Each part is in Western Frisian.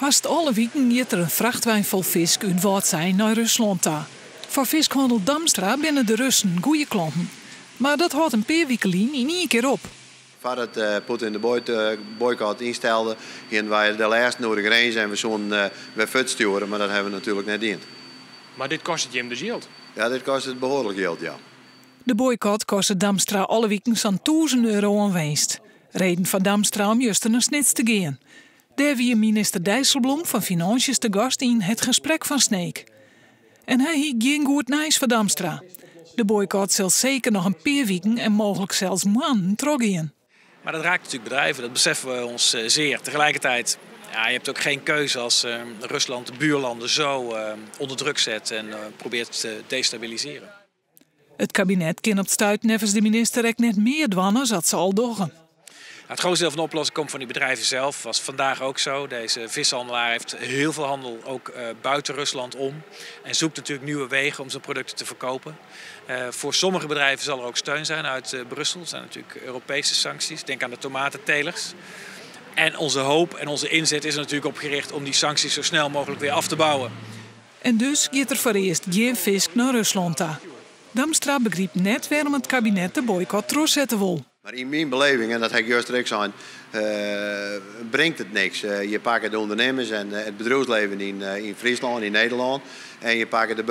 Hast alle wiken giet der in frachtwein fol fisk út Wâldsein nei Ruslân ta. Foar fiskhannel Damstra binne de Russen goede klanten. Mar dat hâldt in pear wiken lyn yn ien kear op. Foardat eh, Poetin de boycott ynstelde, hiene wy de lêsten oer de grins en we soene wer fuortstjoere, mar dat hawwe we natuerlik net dien. Mar dit kostet jim dus jild? Ja, dit kostet behoarlik jild, ja. De boycott kostet Damstra alle wiken sa'n 1000 euro oan winst. Reden foar Damstra om juster nei Snits te gean. Dêr wie minister Dijsselbloem fan Finânsjes te gast yn Het Gesprek van Sneek. En hy hie gjin goed nijs foar Damstra. De boycott sil seker noch in pear wiken en mooglik sels moannen trochgean. Maar dat raakt natuurlijk bedrijven, dat beseffen we ons zeer. Tegelijkertijd, ja, je hebt ook geen keuze als Rusland de buurlanden zo onder druk zet en probeert te destabiliseren. It kabinet kin op it stuit neffens de minister ek net mear dwaan as dat se al dogge. Het grootste deel van de oplossing komt van die bedrijven zelf. Was vandaag ook zo. Deze vishandelaar heeft heel veel handel ook buiten Rusland om. En zoekt natuurlijk nieuwe wegen om zijn producten te verkopen. Voor sommige bedrijven zal er ook steun zijn uit Brussel. Er zijn natuurlijk Europese sancties. Denk aan de tomatentelers. En onze hoop en onze inzet is er natuurlijk op gericht om die sancties zo snel mogelijk weer af te bouwen. En dus giet der foarearst gjin fisk nei Ruslân ta. Damstra begrypt net wêrom't it kabinet de boycott trochsette wol. Mar yn myn beleving, en dat ha ik juster ek sein, bringt it niks. Je pakke de ûndernimmers en it bedriuwslibben yn Fryslân, yn Nederlân. En je pakke de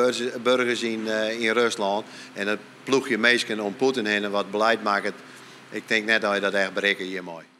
burgers yn Ruslân. En dan ploegje je minsken om Poetin hinne wat belied makket. Ik tink net dat je dat echt berikke hjirmei.